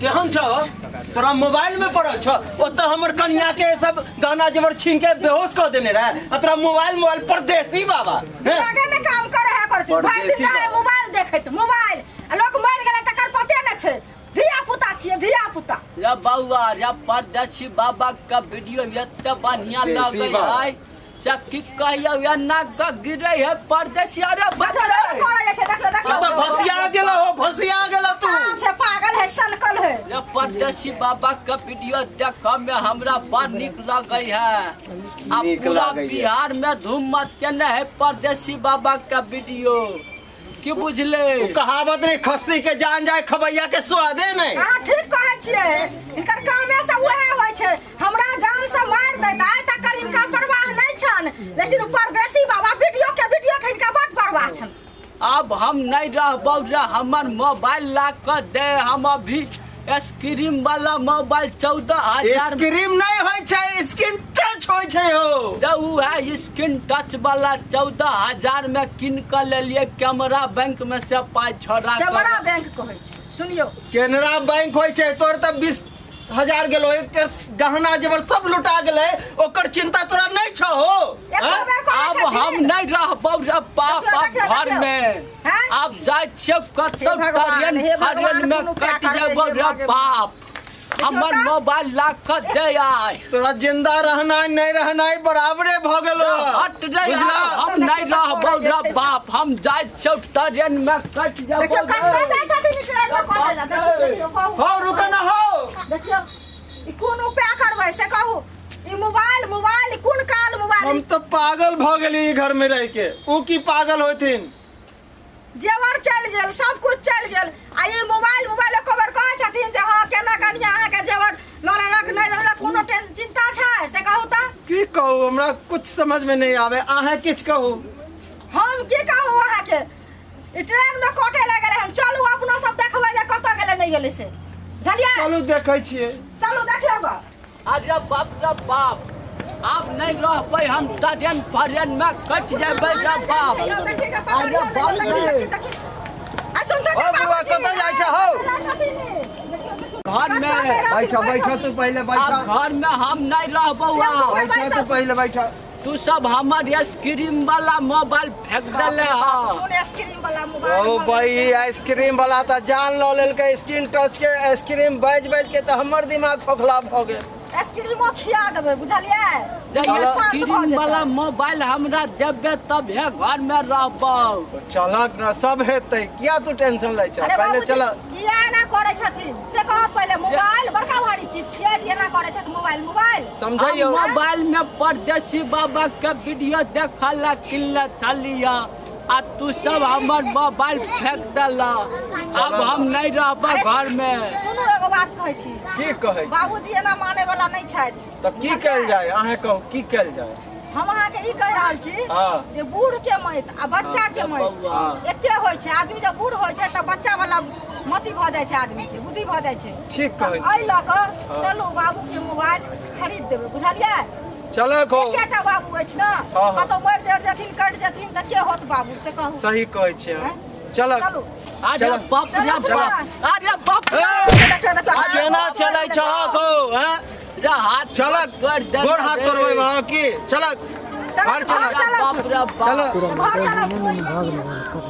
केहन छौ तोरा मोबाइल में पड़ल छौ ओतऽ हमर कनिया के सब गहना जेवर छीन के बेहोश कऽ देने रहे आ तोरा मोबाइल मोबाइल परदेसी बाबा हैं? दिमागे ने काम करे है करती भरि दिन परदेसी रहे बाबा। मोबाइल देखैत मोबाइल आ लोक मरि गेलै तकर पते ने छै धिया पुता छियै धिया पुता रे बौआ रे परदेसी बाबा का वीडियो एते बढ़िया परदेसी लगे बाबा। है से की कहियो एना क गिरे है परदेसी अरे देखियो बाप रे करे जाइ छै देखियो तू देखियो तऽ भसिया गेल हो भसिया गेल तू काम छै पागल है सनकल है रे परदेसी बाबा का वीडियो देख में हमरा बड़ नीक लगे है आ नीक पूरा लागै है। बिहार में धूम मचेने है परदेसी बाबा का वीडियो की बुझले उ कहावत नहीं खस्सी के जान जाए खबैया के स्वादे नहीं अहाँ ठीक कहै छियै हिनकर कामे से उएह होइ छै हमरा जान से मारि दैत आइ तक हिनका परवाह नहि छनि लेकिन उ परदेसी बाबा वीडियो के हिनका बड परवाह छनि अब हम नहीं रहबौ रे हमर मोबाइल ला के दे हम अभी स्क्रीन वाला मोबाइल 14,000 स्क्रीन नहीं होय छै स्क्रीन टच होय छै हो रे उ है स्क्रीन टच वाला 14,000 में किन के लेलिए कैमरा बैंक में से पाई छोड़ा कैमरा के बैंक कहै छै सुनियौ केनरा बैंक होय छै तोर तऽ 20,000 गेलो एकर गहना जेवर सब लुटा गेलै ओकर चिंता तोरा नहीं छौ हो एको हैं? बेर कहै अब हम छथिन नहीं रहबौ रे बाप देखियौ, अब देखियौ, घर देखियौ। में हैं? अब जाइ छियै कतौ हे भगवान, ट्रेन हे भगवान, फरेन में कोनो उपाय कटि करबै, जेबौ हे रे भगवान। बाप हमर तऽ। मोबाइल ला के दे आय तोरा जिंदा रहना नहीं रहना बराबरे भ गेलो हट रे बुझला हम नहीं रहबौ रे बाप हम जाइ छियौ ट्रेन में कटि जेबौ देखियौ कतऽ रे जाइ छथिन ई ट्रेन में कटै लए देखियौ देखियौ कहू हो रुक ना हो देखियौ ई कोन उपाय करबै से कहू ई मोबाइल मोबाइल कोन काल मोबाइल हम तो पागल भ गेली ई घर में रह के ऊ की पागल होथिन जेवर चलि गेल सब कुछ चलि गेल आ ई मोबाइल मोबाइल एको बेर कहै छथिन जे हँ केना कनिया अहाँके जेवर लऽ लेलक नहि लेलक कोनो टें चिन्ता छै से कहू तऽ की कहू हमरा कुछ समझ में नहीं आवे अहाँ किछ कहू हम की कहू अहाँके ई ट्रेन में कटे लए गेलै हन चलू अपनो सब देखबै जे कतऽ गेलै नहि गेलै से बुझलियै चलू देखै छियै चलू देखियौ गऽ अरे बाप रे बाप आब नहीं रहबै हम ट्रेन फरेन में कटि जेबै रे बाप अरे बाप रे ओ बुढ़वा कतऽ जाइ छै हौ? घर में बैठ बैठ तू पहिले बैठ आब घर में हम नहीं रहबौ आब बैठ तू पहिले बैठ तू सब हमर आइसक्रीम वाला मोबाइल फेंक देले ह आइसक्रीम वाला मोबाइल ओ भाई आइसक्रीम वाला तऽ जान लऽ लेलकै स्क्रीन टच के आइसक्रीम बाजि बाजि के तऽ हमर दिमाग खोखला भऽ गेल आइसक्रीमो खिया देबै बुझलियै आइसक्रीम वाला मोबाइल हमरा देबे तब हे घर में रहबौ चलक न सब हेतै किया तू टेंशन लै छ अरे पहिले बाबूजी चल किया एना करै छथिन से कहत पहिले मोबाइल बड़का भारी चीज छियै जे एना करै छथिन मोबाइल मोबाइल समझैयौ मोबाइल में परदेसी बाबा के वीडियो देखल किनले छलिया आ तू सब हमर मोबाइल फेंक देला अब हम नहीं रहब अरे घर में सुनू एगो बात कहै छी की कहै छी? बाबूजी एना माने वाला नहि छथि तब की कयल जाय अहाँ कहू की कयल जाय हम अहाँके ई कहि रहल छी हाँ। जे बूढ़ के मौत आ बच्चा के मौत हाँ। एके होइ छै आदमी जब बूढ़ होइ छै तऽ बच्चा वाला मति भऽ जाइ छै आदमी के बुद्धि भऽ जाइ छै ठीक कहै छी। एहि लऽ कऽ चलू बाबू के मोबाइल खरीद देबै बुझलियै चलक हो एकेटा बाबू अछि ने हाँ, हाँ। कतौ मरि जरि जेथिन कटि जेथिन तऽ के होत बाबू से कहू सही कहै छियै हैं? चलक चलू अरे चलो। बाप रे चलो, बाप अरे बाप रे ए, देखियौ, देखियौ, केना चलै छहक हो हैं? रे हाथ चलक तोड़ देने गोड़ हाथ रे। तोड़बै वहाँ की चलक चलक, घर चलक घर बाप रे बाप चलक घर चलक।